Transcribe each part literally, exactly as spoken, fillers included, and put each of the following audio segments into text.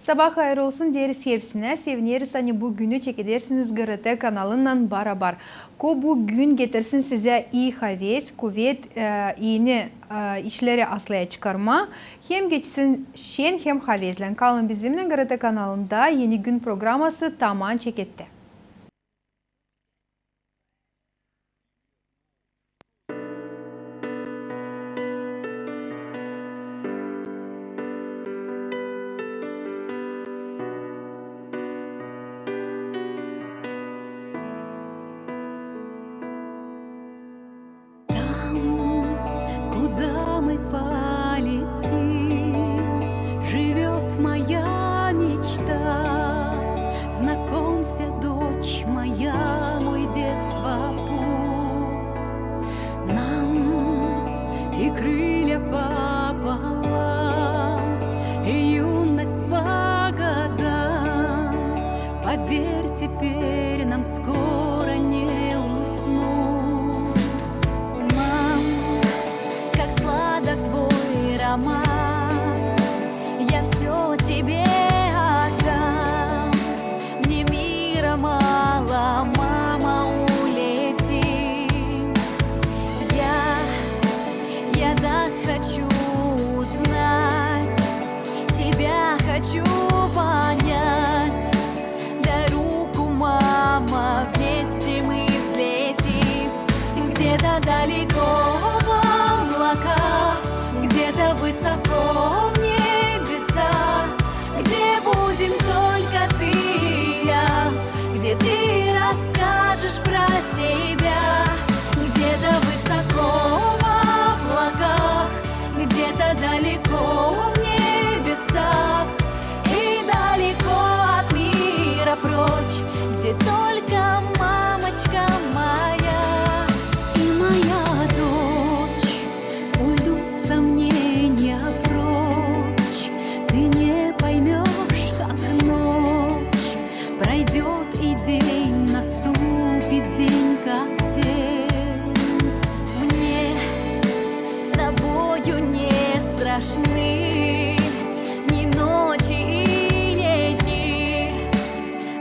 Sabaa hayır olsun deeriz hepsinä. Sevineriz, ani bu günü çekedersiniz GRT kanalınnan barabar. Ko bu gün getirsin sizä ii haves, kuvet, e, eni, e, işleri aslaya çıkarmaa. Hem geçsin şen hem haveslän. Kalın bizimnän, GRT kanalında Eni gün programası taman çekettä. Там, куда мы полетим, живёт моя мечта. Знакомься, дочь моя, мой детства путь. Нам и крылья пополам, и юность по годам. Поверь, теперь нам скоро не уснуть. Мам, как сладок твой роман, я всё тебе отдам. Мне мира мало, мама, улетим. Я, я так хочу узнать, тебя хочу понять. Дай руку, мама, вместе мы взлетим. Где-то далеко в облаках, где-то высоко в небесах, где будем только ты и я, где ты расскажешь про себя. Где-то высоко в облаках, где-то далеко в небесах, и далеко от мира прочь, где только мамочка моя и моя дочь уйдут сомнения прочь. Ты не поймёшь, как ночь пройдёт и день наступит, день как тень. Мне с тобою не страшны ни ночи и ни дни.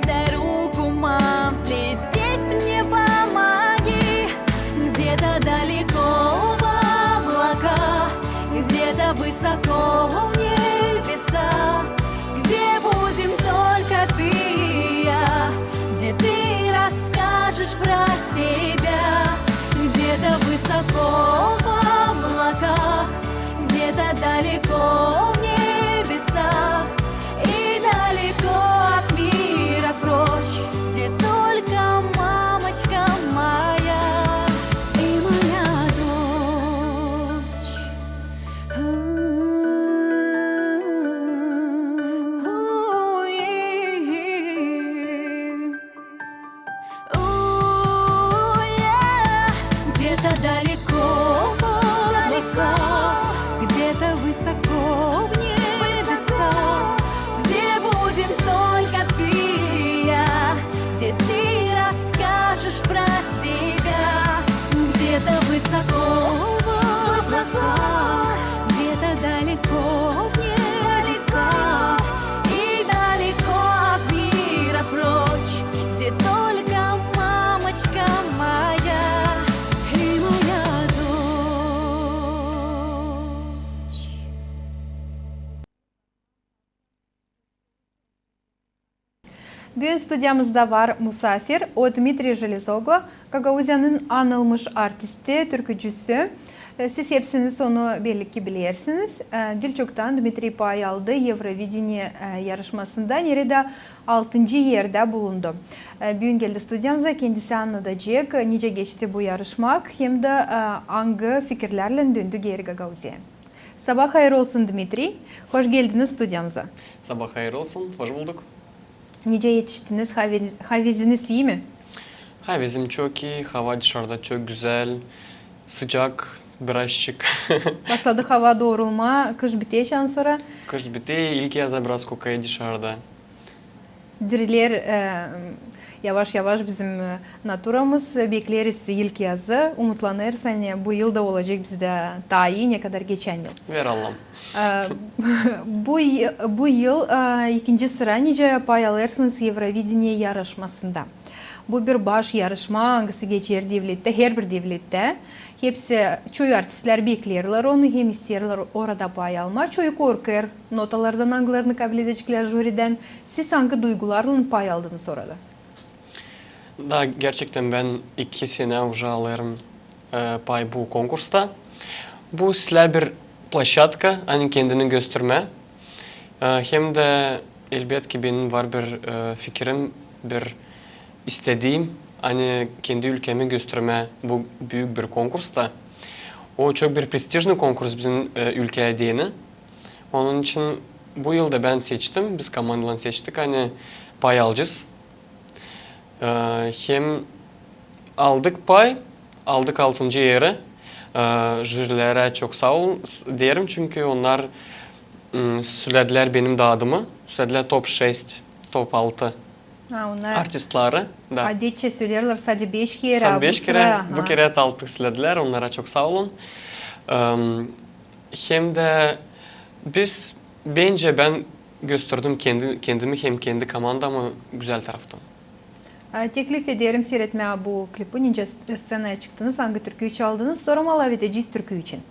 Дай руку, мам, взлететь мне помоги. Где-то далеко в облаках, где-то высоко в небесах, где будем только ты и я, где ты расскажешь про себя. Где-то высоко в облаках, где-то далеко в небесах, и далеко от мира прочь, где только мамочка моя и моя дочь. Где-то далеко, далеко, где-то высоко в небесах, где будем только ты и я, где ты расскажешь про себя. Где-то высоко в облаках, где-то далеко в небесах, и далеко от мира прочь, где только мамочка моя и моя дочь. Büün studiyamızda var musaafir, o Dmitriy Železoglo, Gagauziyanın anılmış artisti, türkücüsü. E, siz hepsiniz onu belli ki bilersiniz. E, diil çoktan Dmitriy pay aldı Eurovidenie, e, yarışmasında, neredä altıncı erdä bulundu. E, büün geldi studiyamıza, kendisi annadacek, nicä geçti bu yarışmak, hem dä, e, angı fikirlerlän döndü geeri Gagauziyaya. Sabaa hayır olsun, Dmitriy. Hoş geldiniz studiyamıza. Sabaa hayır olsun, hoş bulduk. Nicä etiştiniz, haveziniz ii mi? Havezim çok ii, hava dışarda çok gözäl, sıcak birazçık. Başladı hava doorulmaa, kış biter şansora. Kış biter, ilkyaz da biraz kokêr dışarda. Diriler, e, yavaş-yavaş bizim, e, naturamız, e, bekleriz ilk yazı, umutlanêrız, ani bu yıl da olacek bizdä taa ii, ne kadar geçän yıl. Ver Allam. E, bu y-, bu yıl, e, ikinci sıra nicä pay alêrsınız Eurovideniye yarışmasında. Bu bir baş yarışma, angısı geçer devlettä, herbir devlettä. Hepsi, çoyu artistlär beklerlär onu, hem isteerlär orada pay almaa. Çoyu korkêr notalardan, angılarını kabledeceklär juridän. Siz angı duygularlan pay aldınız orada? Da, gerçektän bän iki senä uje alêrım, e, pay bu konkursta. Bu islää bir ploşadka, ani kendini göstermää. E, hem dä, elbetki, benim var bir, e, fikirim, bir istediim, ani kendi ülkämi göstermää bu büük bir konkursta. O çok bir prestijnıy konkurs bizim, e, ülkää deyni. Onun için bu yıl da bän seçtim, biz komandalan seçtik, ani pay alacez. E, hem aldık pay, aldık altıncı eri. E, jürilerä çok saa olun s-, deerim, çünkü onnar, m, sölədilär benim da adımı, sölədilär top şest, top altı. Ha, onnar artistleri, da. Adetçä söleerlär sade beş kerä, sade beş kerä, bu kerä altıncı sölədilär, onnara çok saa olun. Em, hem dä biz, bencä, bän gösterdim kendi, kendimi hem kendi komandamı gözäl taraftan. E, teklif ederim siiretmää bu klipi, nicä s-, sţenaya çıktınız, angı türküyü çaldınız, sora molaa vedecez türkü için.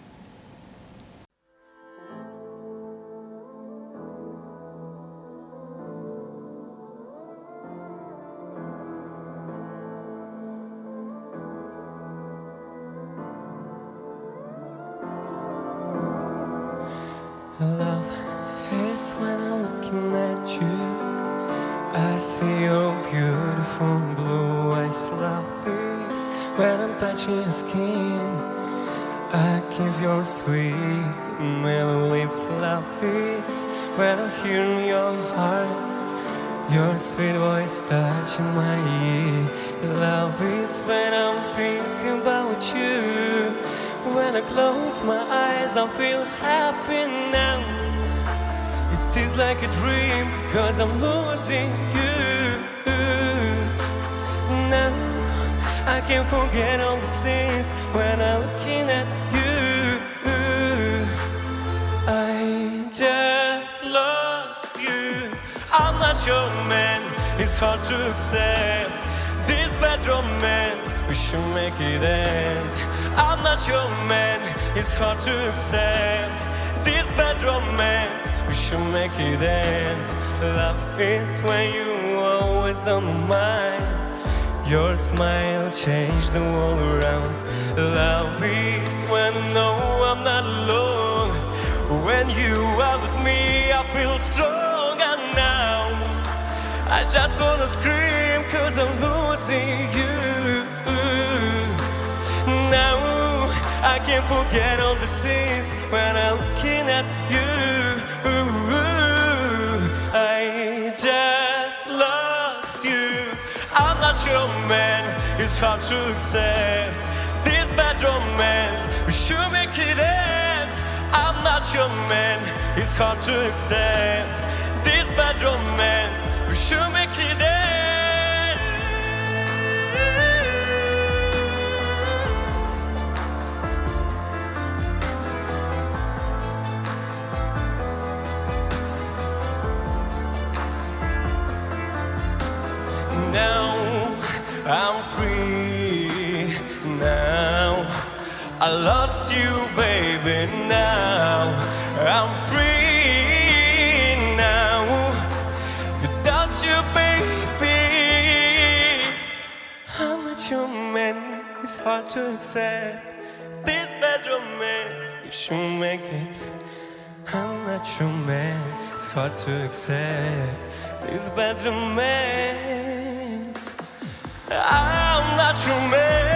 Love is when I'm looking at you. I see your beautiful blue eyes. Love is when I'm touching your skin. I kiss your sweet mellow lips. Love is when I'm hearing your heart, your sweet voice touching my ear. Love is when I'm thinking about you. When I close my eyes, I feel happy now. It is like a dream, 'cause I'm losing you. Now I can't forget all the sins when I'm looking at you. I just lost you. I'm not your man, it's hard to accept. This bad romance, we should make it end. I'm not your man, it's hard to accept. This bad romance, we should make it end. Love is when you always on my mind. Your smile changed the world around. Love is when I know I'm not alone. When you are with me, I feel stronger now. I just wanna scream 'cause I'm losing you. Now I can't forget all the sins when I'm looking at you. I just lost you. I'm not your man, it's hard to accept. This bad romance, we should make it end. I'm not your man, it's hard to accept. This bad romance, we should make it end. Now I'm free. Now I lost you, baby. Now I'm free. Now without you, baby, I'm not your man. It's hard to accept. This bad romance, we should make it. I'm not your man, it's hard to accept. This bad romance. I'm not your man.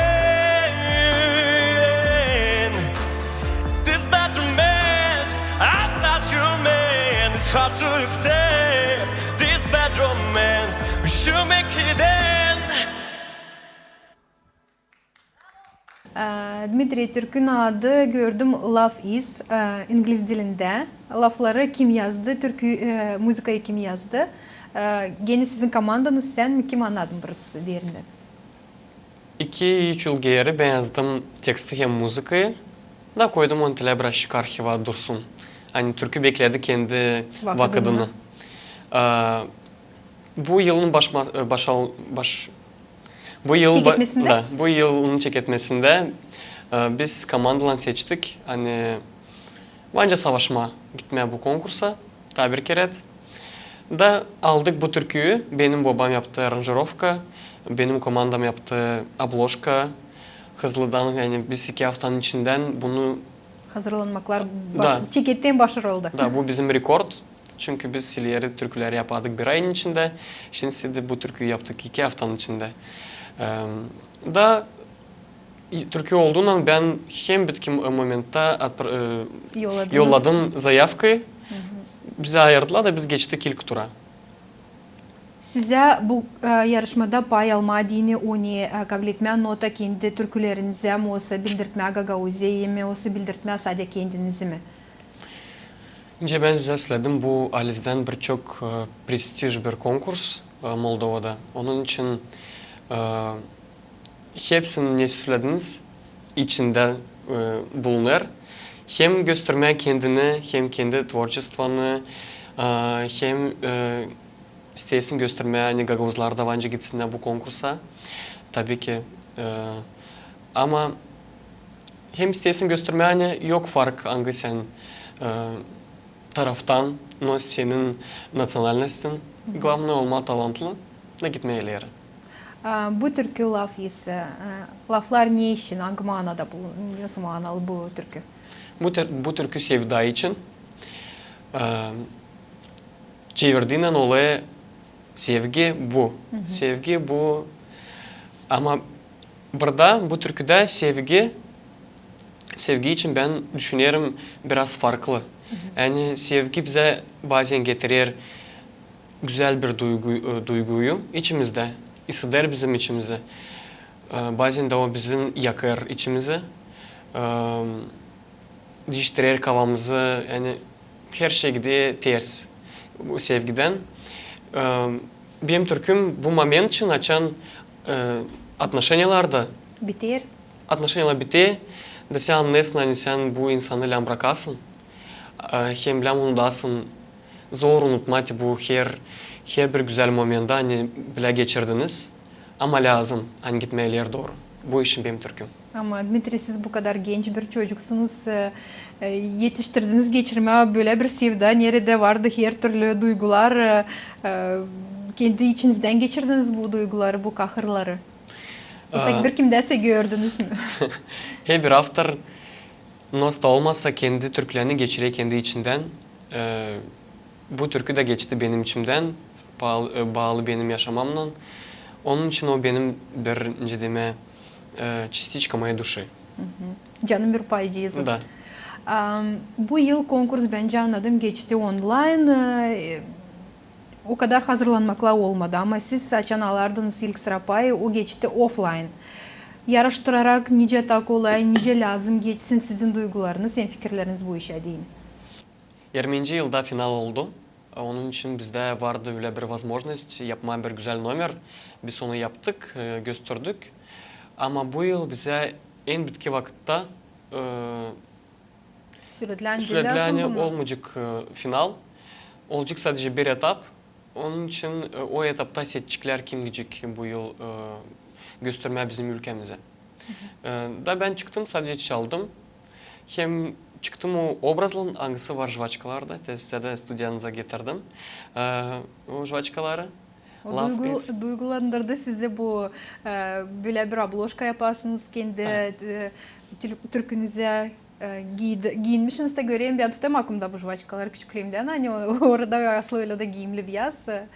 This bad romance. I'm not your man, it's hard to accept. This bad romance, we should make it end. E, Dmitriy, türkünün adı, gördüm, Laf İz, e, ingliz dilindä. Lafları kim yazdı, türkü, e, muzıkayı kim yazdı? E, genä sizin komandanız, sän mi, kim, annadım burası derindän. İki-üç yıl geeri bän yazdım teksti hem muzıkayı, da koydum onu tölä birazçık arhiva dursun. Ani türkü bekledi kendi vakıdını. E, bu yılın başma-, e, başal-, baş-, bu yıl ba-, Çeketmesindä? Da, bu yılın çeketmesindä, e, biz komandalan seçtik, ani var nicä savaşmaa, gitmää bu konkursa taa bir kerä. Da aldık bu türküyü, benim bobam yaptı aranjirovka, benim komandam yaptı obložka. Hızlıdan, ani biz iki aftanın içindän bunu hazırlanmaklar baş-, çekettän başarıldı. Da, bu bizim rekord. Çünkü biz ileri türküleri yapardık bir ayın içindä. Şindi bu türküyü yaptık iki aftanın içindä. E, da türkü olduunnan bän hem bitki momentta yolladım zayavkayı. Bizi ayırdılar da biz geçtik ilk tura. Sizä bu, e, yarışmada pay almaa deyni, o ne, e, kabletmää nota kendi türkülerinizä mi, osa bildirtmää Gagauziyayı mi, osa bildirtmää sade kendinizi mi? Nicä bän sizä söledim, bu halizdän bir çok, e, prestij bir konkurs, e, Moldovada. Onun için, e, hepsinin, ne siz sölediniz, içindä, e, bulunêr. Hem göstermää kendini, hem kendi tvorçestvanı, e, hem, e, isteersin göstermää, ani gagauzlar da var nicä gitsinnär bu konkursa. Tabii ki, e, ama hem isteersin göstermää, ani yok fark, angı sän, e, taraftan, no senin naţionalnostin. Glavnıy olmaa talantlı da gitmää ileri. A, bu türkü Laf İz, e, laflar ne için, angı maanada bu, nesoy maanalı bu türkü? Bu tür-, bu türkü sevda için. E, çevirdiynän olêr sevgi bu. Sevgi bu. Ama burada, bu türküdä sevgi, sevgi için bän düşünerim biraz farklı. Yani sevgi bizä bazän getirer gözäl bir duygu-, e, duyguyu içimizdä, iseder bizim içimizi. E, bazän dä o bizim yakêr içimizi. E, diiştirer kafamızı, yani herşey gider ters bu sevgidän. E, benim türküm bu moment için, açan, e, отношенияларда biter. Отношениялар biter, da sän annêêrsın, ani sän bu insanı lääzım brakasın. E, hem lääzım unudasın. Zor unutmaa bu her, her bir gözäl momenti, ani bilä geçirdiniz. Ama lääzım, ani gitmää ileri dooru. Bu için benim türküm. Ama, Dmitriy, siz bu kadar genç bir çocuksunuz, e, e, etiştirdiniz geçirmää bölä bir sevda, neredä vardı her türlü duygular, e, e, kendi içinizdän geçirdiniz bu duyguları, bu kahırları. Osa bir kimdäsä gördünüz mü? Herbir avtor, nasıl da olmasa, kendi türkülerini geçirer kendi içindän. E, bu türkü dä geçti benim içimdän, baalı, e, baalı benim yaşamamnan. Onun için o benim bir, nicä demää, e, частичка моей души. Canın bir parçası. Da. Am, bu yıl konkurs, bän nicä annadım, geçti onlayn, e, o kadar hazırlanmaklar olmadı, ama siz açan alardınız ilk sıra payı, o geçti oflayn. Yarıştırarak nicä taa kolay, nicä lääzım geçsin, sizin duygularınız hem fikirleriniz bu işä deyni? Irminci yılda final oldu. Onun için bizdä vardı bölä bir возможность yapmaa bir gözäl nomer. Biz onu yaptık, e, gösterdük. Ama bu yıl bizä en bitki vakıtta, e, Süredilän, süredilän lääzım bunu. Olmayacek, e, final. Olacek sadecä bir etap. Onun için, e, o etapta seçeceklär, kim gidecek bu yıl, e, göstermää bizim ülkämizä. E, da bän çıktım, sadecä çaldım. Hem çıktım o obrazlan, angısı var jvaçkalarda. Te sizä dä studiyanıza getirdim, e, o jvaçkaları. O duygu-, duygulandırdı sizi bu, e, bölä bir obložka yapasınız kendi, e, tül-, türkünüzä, e, giiydi-, giiyinmişsiniz dä, görerim, bän tutêrım aklımda bu jvaçkaları küçüklüümdän, ani o-, orada aslı ölä dä giiyimli biyaz, e.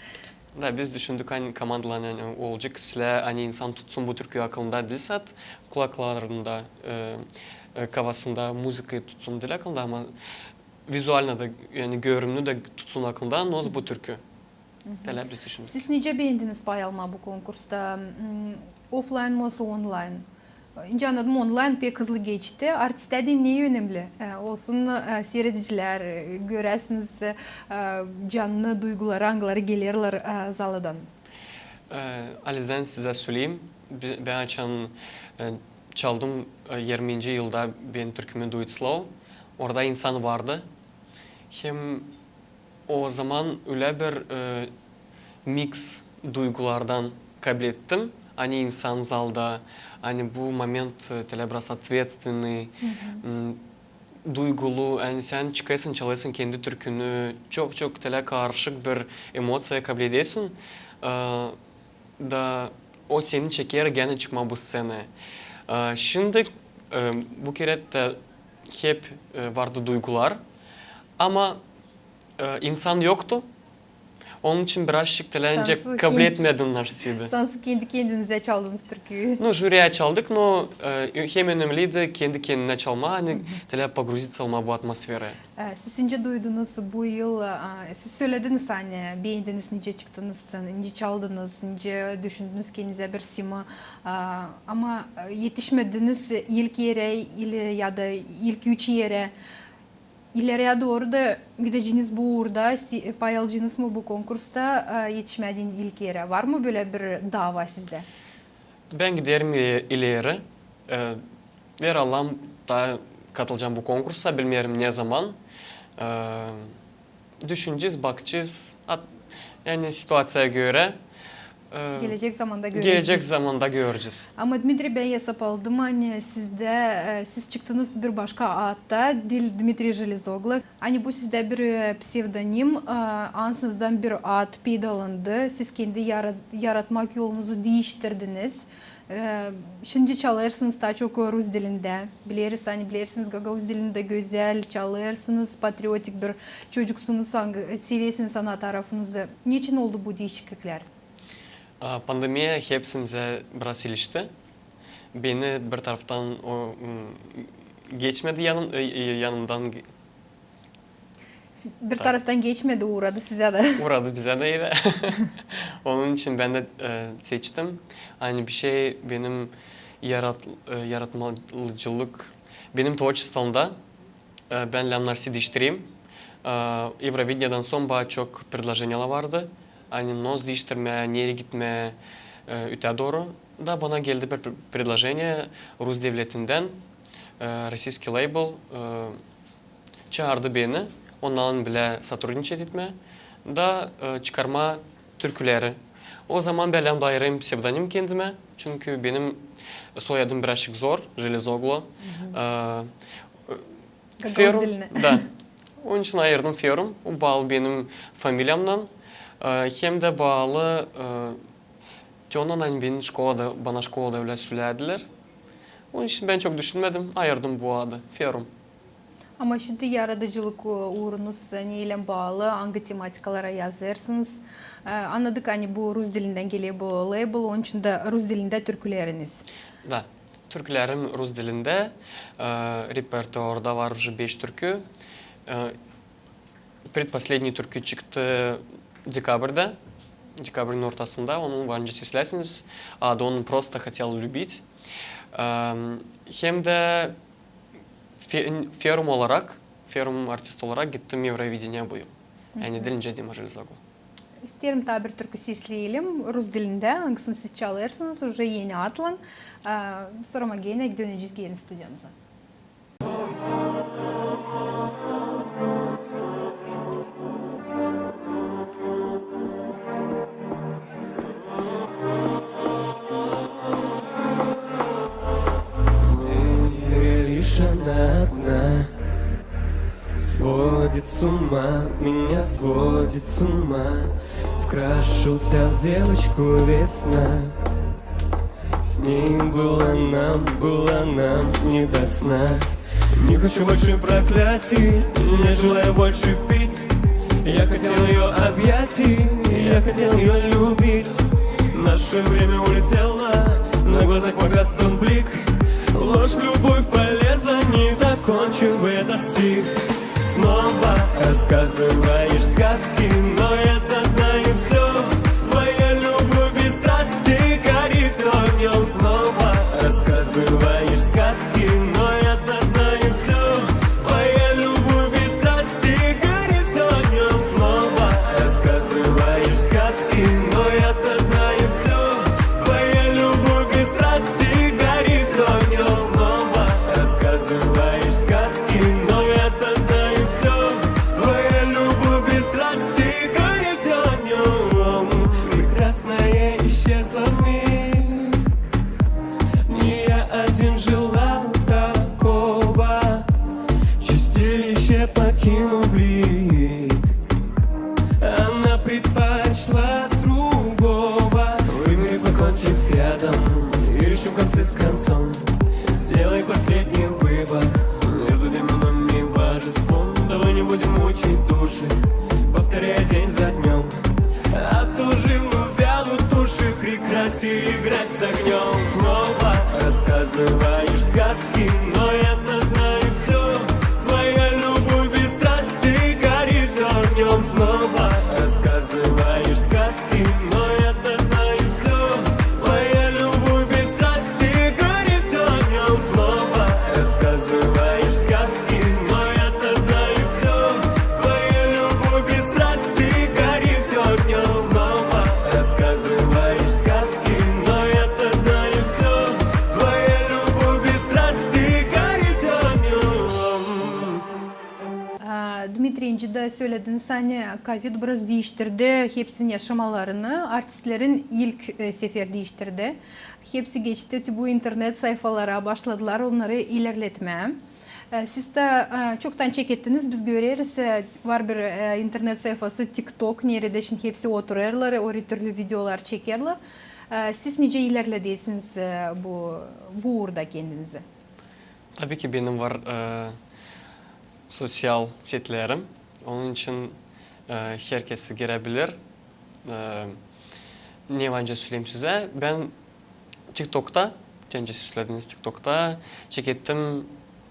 Da biz düşündük, ani komandalan, ani olacek islää, ani insan tutsun bu türküyü aklında diil sade kulaklarında, e, e, kafasında muzıkayı tutsun diil aklında, ama vizualno da, yani görünümnü dä tutsun aklında, nasıl bu türkü. Tölä biz düşündük. Siz nicä beendiniz pay almaa bu konkursta? M, oflayn mı, osa onlayn? Nicä annadım, onlayn pek hızlı geçti. Artistlerdän ne önemli? E, olsun, e, siiredicilär, e, göräsiniz, e, canlı duyguları, angıları gelerlär, e, zaladan. E, halizdän sizä söleyim, bi-, bän açan, e, çaldım, e, irminci yılda benim türkümü Duydulaa, orada insan vardı. Hem o zaman ölä bir, e, miks duygulardan kablettim. Ani insan zalda, ani bu moment, e, tölä biraz ответственный, m, duygulu, ani sän çıkêrsın, çalêrsın kendi türkünü, çok-çok tölä karışık bir emoţiya kabledesin. E, da o seni çeker genä çıkmaa bu sţenaya. E, şindi, e, bu kerä tä hep, e, vardı duygular, ama, e, insan yoktu. Onun için birazçık tölä nicä kabletmedim naşiidi. Sansın kendi kendinizä çaldınız türküyü. Nu, jüriyä çaldık, no, e, hem önemliydi kendi kendinä çalmaa, ani tölä погрузиться olmaa bu atmosferaya. E, siz nicä duydunuz bu yıl, e, siz sölediniz, ani beendiniz, nicä çıktınız, nicä çaldınız, nicä düşündünüz kendinizä bir sima, e, ama, e, etişmediniz ilk erä ili ya da ilk üç erä. İleriyä dooru da gideceniz bu uurda, isti-, pay alacınız mı bu konkursta, e, etişmedin ilk erä? Var mı bölä bir dava sizdä? Bän giderim i-, ileri. E, veer Allahım, taa katılacam bu konkursa, bilmeerim ne zaman. E, düşünecez, bakacez. At-, yani situaţiyaya görä, e, gelecek zamanda göreceez. Gelecek zamanda göreceez. Ama, Dmitriy, bän esap aldım, ani sizdä, e, siz çıktınız bir başka adda, diil Dmitriy Jelezoglu. Ani bu sizdä bir, e, psevdonim, e, ansızdan bir ad peydalandı, siz kendi yara-, yaratmak yolunuzu diiştirdiniz. E, şindi çalêrsınız taa çok rus dilindä. Bileriz, ani bilersiniz, gagauz dilini dä gözäl çalêrsınız, patriotik bir çocuksunuz, angı, seversiniz ana tarafınızı. Neçin oldu bu diişikliklär? A, pandemiya hepsimizä biraz ilişti. Beni bir taraftan o, m, geçmedi yanım-, e, e, yanımdan ge-, Bir taraftan geçmedi, uuradı sizä dä. Uuradı bizä dä evä. Onun için bän dä, e, seçtim. Ani bişey benim yarat-, e, yaratmalıcılık, benim tvorçestvomda, e, bän lääzım naşiidi diiştireyim. E, Evrovideniyadan sora bana çok предложениялär vardı. Ani nos diiştirmää, nereyi gitmää, e, ötää dooru. Da bana geldi bir пр-, предложение Rus devletindän, e, российский лейбл, e, çaardı beni, onnarın bilä сотрудничать etmää da, e, çıkarmaa türküleri. O zaman bän lääzım da ayırayım psevdonim kendimä, çünkü benim soyadım birazçık zor, Железоглу. E, Gagauz dilinä. Da. Onun için ayırdım Ферум, o baalı benim familiyamnan, e, hem dä baalı, e, te ondan, ani beni şkolada, bana şkolada ölä sölärdilär. Onun için bän çok düşünmedim, ayırdım bu adı, Ферум. Ama şindi yaradıcılık, e, uurunuz, e, neylän baalı, angı tematikalara yazêrsınız? E, annadık, ani bu rus dilindän geler bu leybil, onun için dä rus dilindä türküleriniz. Da, türkülerim rus dilindä, e, repertuarda var уже beş türkü. E, Предпоследний türkü çıktı dekabrdä, dekabrin ortasında, onu var nicä seslersiniz. Adı onun Просто хотел любить. Em, hem dä Fe-, Ферум olarak, Ферум artist olarak gittim Evrovideniya bu yıl. Yani diil nicä Dima Железоглу. İsteerim taa bir türkü sesleyelim rus dilindä, angısını siz çalêrsınız, уже eni adlan. E, sora genä dönecez genä studiyamıza. Лишь она одна сводит с ума, меня сводит с ума. Вкрашился в девочку весна. С ней было нам, было нам не до сна. Не хочу больше проклятий, не желаю больше пить. Я хотел её объятий, я хотел её любить. Наше время улетело, на глазах погас тот блик. Ложь в любовь полезла, не докончив этот стих. Снова рассказываешь сказки, но я-то знаю всё. Твоя любовь без страсти горит огнём. Снова рассказываешь Исчезла вмиг. Не я один желал такого. Чистилище покинул блик. Она предпочла другого. Выбери флакончик с ядом и решим концы с концом. Сделай последний выбор между демоном и божеством. Давай не будем мучить души, повторяя день за днём. Отложи вялую тушу, прекрати играть с огнём. Снова рассказываешь сказки, но я-то знаю всё. Твоя любовь без страсти горит всё огнём. Снова рассказываешь сказки, но я-то знаю всё. Твоя любовь без страсти горит всё огнём. Снова рассказываешь сказки, но я-то знаю всё. Твоя любовь без страсти горит всё огнём. Снова рассказываешь сказки, но я-то знаю всё. Твоя любовь без страсти горит всё огнём. Aa, Dmitriy, incä dä sölediniz, ani kovid biraz diiştirdi hepsinin yaşamalarını, artistlerin ilk, e, sefer diiştirdi. Hepsi geçti bu internet sayfalara, başladılar onnarı ilerletmää. E, siz dä, e, çoktan çekettiniz, biz göreriz, e, var bir, e, internet sayfası TikTok, neredä şindi hepsi oturêrlar, öri türlü videolar çekerlär. E, siz nicä ilerledesiniz, e, bu, bu uurda kendinizi? Tabii ki benim var, e, soţial setlerim. Onun için, e, herkezi girebilir. E, ne var nicä söleyim sizä? Bän TikTokta, nicä siz sölediniz, TikTokta çekettim,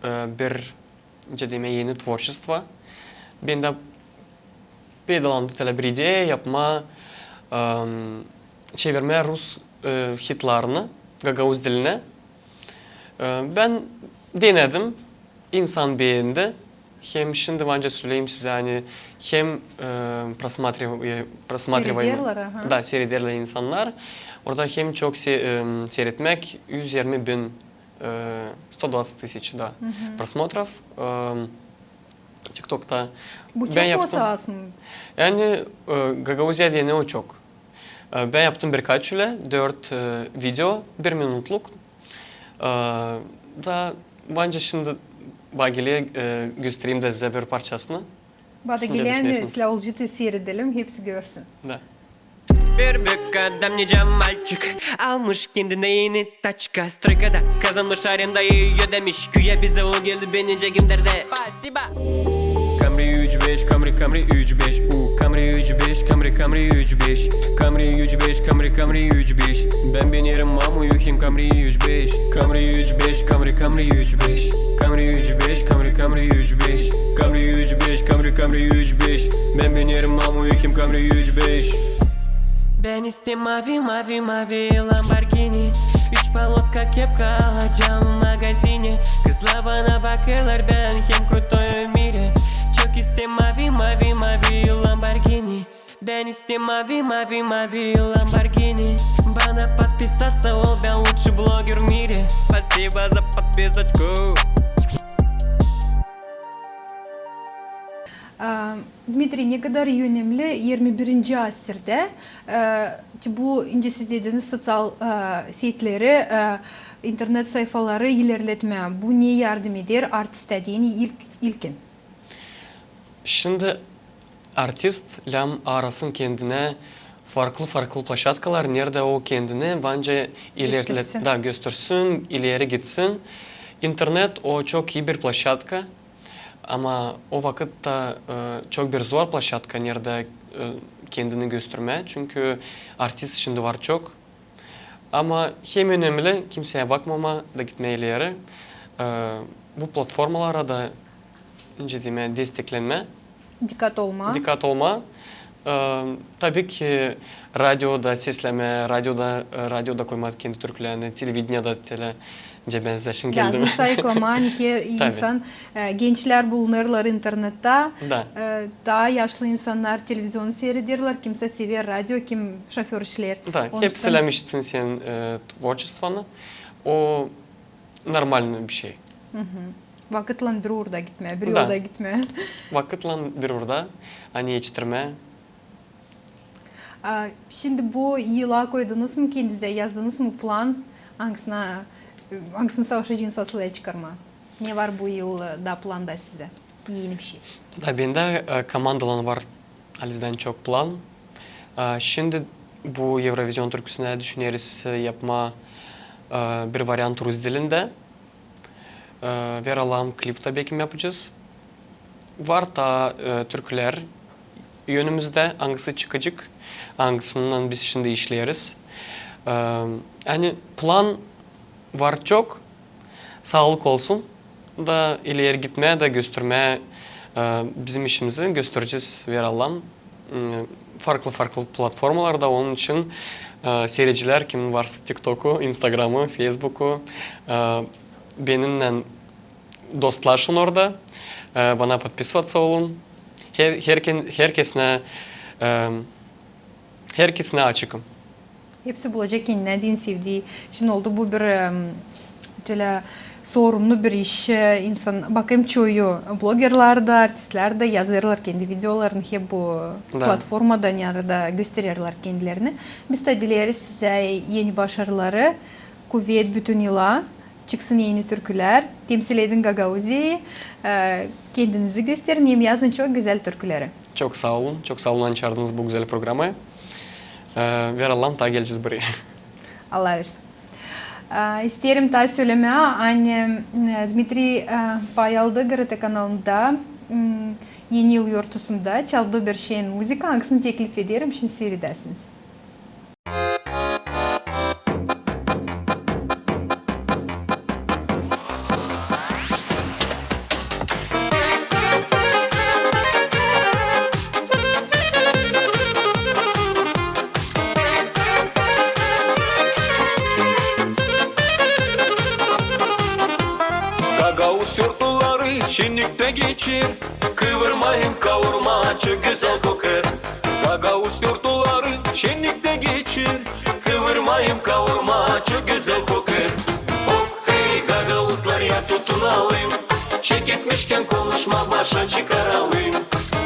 e, bir, nicä demää, eni tvorçestvo. Bendä peydalandı tölä bir ideya yapmaa, e, çevirmää rus, e, hitlarını gagauz dilinä. E, bän denedim, insan beendi. Hem şindi var nicä söleyim sizä, ani hem, e, просматриваю, e, просматриваю. Seyrederlär, aha. Da, seyrederlär insannar. Orada hem çok se-, e, seyretmäk, üz irmi bin, e, сто двадцать тысяч, da, просмотров, e, TikTokta. Bu çok olsa az mı? Yani, e, Gagauziya deyni o çok. E, bän yaptım birkaç ölä, dört, e, video, bir minutluk. E, da, bence şindi bagili, e, göstereyim dä sizä bir parçasını. Bada gelän, sizlär olcutı seyredelim, hepsi görsün. Da. Bir büük adam nicä malçık almış kendinä eni taçka. Stroykada kazanmış arendayı ödemiş. Güya bizä o geldi beni nicä gönderdä. Спасибо. Камри üç beş, Камри, Камри üç beş, u, Камри üç beş, Камри, Камри üç beş, Камри üç beş, Камри, Камри üç beş. Bän binerim mamu yuhim Камри üç beş, Камри üç beş, Камри, Камри üç beş, Камри üç beş, Камри, Камри üç beş, Камри üç beş, Камри, Камри üç beş. Bän binerim mamu yuhim Камри üç beş. Bän isteerim mavi, mavi, mavi Lamborghini. Üç poloska kepka alacam magazini. Kızlar bana bakêrlar, bän hem крутой в мире. Çok isteerim mavi, mavi, mavi Lamborghini. Bän isteerim mavi, mavi, mavi Lamborghini. Bana подписаться ol, bän лучший блогер в мире. Спасибо за подписочку. Aa, Dmitriy, ne kadar önemli irmi birinci asirdä, e, bu, nicä siz dediniz, soţial, e, setleri, e, internet sayfaları ilerletmää. Bu ne yardım eder artistlerdän ilk, ilkin? Şindi artist lääzım arasın kendinä farklı-farklı ploşadkalar, neredä o kendini bence ilerlet-, da, göstersün, ileri gitsin. İnternet o çok ii bir ploşadka, ama o vakıtta, e, çok bir zor ploşadka, neredä, e, kendini göstermää, çünkü artist şindi var çok. Ama hem önemli kimseyä bakmamaa da gitmää ileri. E, bu platformalara da, nicä demää, desteklenmää. Dikkat olmaa. Dikkat olmaa. E, tabii ki radioda seslemää, radioda, e, radioda koymaa kendi türkülerini, televideniedä tölä. Nicä bän sizä şindi geldim. Lääzım sayıklamaa, ani her insan, e, gençlär bulunêrlar internettä, e, taa yaşlı insannar televizion seyrederlär, kimsä sever radio, kim şoför işleer. Da, hepsi lääzım işitsin senin, e, tvorçestvanı. O normalnıy bir şey. Vakıtlan bir uurda gitmää, bir yolda gitmää. Vakıtlan bir uurda, ani etiştirmää. A, şindi bu yıla koydunuz mu kendinizä, yazdınız mı plan, angısına, angısını savaşacınız asıl çıkarmaa? Ne var bu yıl, e, da planda sizdä? Eni bir şey. Da bendä, e, komandalan var halizdän çok plan. E, şindi bu Eurovision türküsünä düşüneriz, e, yapmaa, e, bir variant rus dilindä. E, veer Allahım, klip tä bekim yapacez. Var taa, e, türkülär önümüzdä, angısı çıkacek, angısınnan biz şindi işleeriz. E, ani plan var çok, saalık olsun, da ileri gitmää da göstermää, e, bizim işimizi gösterecez, veer Allahım, m, farklı-farklı platformalarda. Onun için, e, siiredicilär, kimin varsa TikToku, Instagramı, Feysbuku, e, beninnän dostlaşın orada, e, bana podpisovаться olun. Her, herken-, herkesinä, e, herkesinä açıkım. Hepsi bulacek kendinä deyni sevdii. Şindi oldu bu bir, em, tölä sorumlu bir iş, e, insan, bakêrım, çoyu blogerlär dä, artistlär dä yazêrlar kendi videolarını hep bu platformada, neredä göstererlär kendilerini. Biz tä dileeriz sizä eni başarıları, kuvet bütün yıla, çıksın eni türkülär, temsil edin Gagauziyayı, e, kendinizi gösterin hem yazın çok gözäl türküleri. Çok saa olun, çok saa olun, ani çaardınız bu gözäl programaya. E, veer Allahım, taa gelecez buraya. Allah versin. E, isteerim taa sölemää, ani, e, Dmitriy, e, pay aldı GRT kanalında, m, Eni yıl yortusunda çaldı bir şeyin muzıka, angısını teklif ederim, şindi siiredäsiniz. Gagauz yurtları şenniktä geçer, kıvırma hem kavurma çok gözäl kokêr. Gagauz yurtları şenniktä geçer, kıvırma hem kavurma çok gözäl kokêr. Hop, hey, gagauzlar, ya tutunalım, çeketmişkän konuşmaa başa çıkaralım.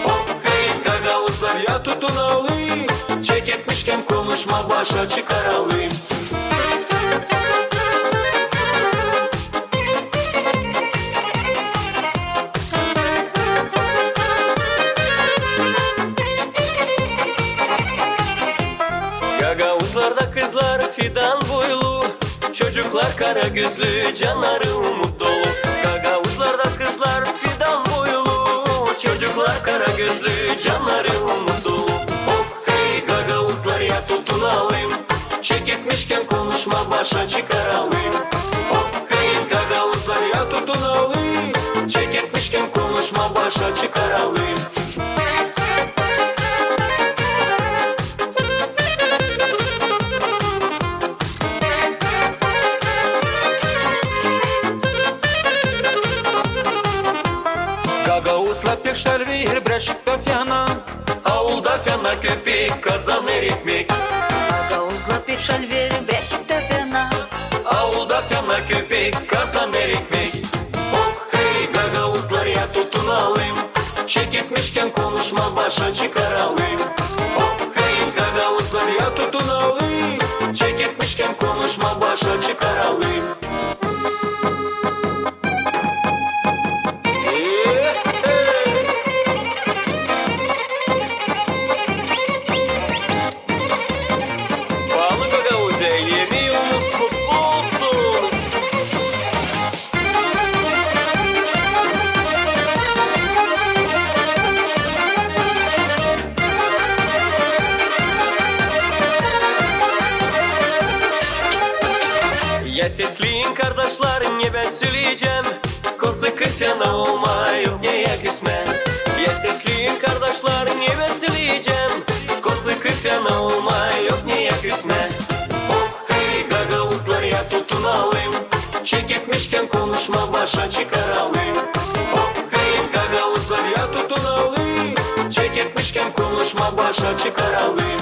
Hop, hey, gagauzlar, ya tutunalım, çeketmişkän konuşmaa başa çıkaralım. Gagauzlarda kızlar fidan boylu, çocuklar kara gözlü, canları umut dolu. Gagauzlarda kızlar fidan boylu, çocuklar kara gözlü, canları umut dolu. Hop, hey, gagauzlar, ya tutunalım, çeketmişkän konuşmaa başa çıkaralım. Hop, hey, gagauzlar, ya tutunalım, çeketmişkän konuşmaa başa çıkaralım. Gagauzlar pek şalver, bräşik tä fena, aulda fena köpek, kazanêr ekmek. Gagauzlar pek şalver, bräşik tä fena, aulda fena köpek, kazanêr ekmek. Hop, hey, gagauzlar, ya tutunalım, çeketmişkän konuşmaa başa çıkaralım. Hop, hey, gagauzlar, ya tutunalım, çeketmişkän konuşmaa başa çıkaralım. Paalı Gagauziya, Eni yılınız kutlu olsun! Ya sesleyin, kardaşlar, ne bän söleyecäm, kosukı fena olmaa yok ne ya küsmää. Ya sesleyin, kardaşlar, ne bän söleyecäm, kosukı fena olmaa yok ne ya küsmää. Hop, hey, gagauzlar, ya tutunalım, çeketmişkän konuşmaa başa çıkaralım. Hop, hey, gagauzlar, ya tutunalım, çeketmişkän konuşmaa başa çıkaralım.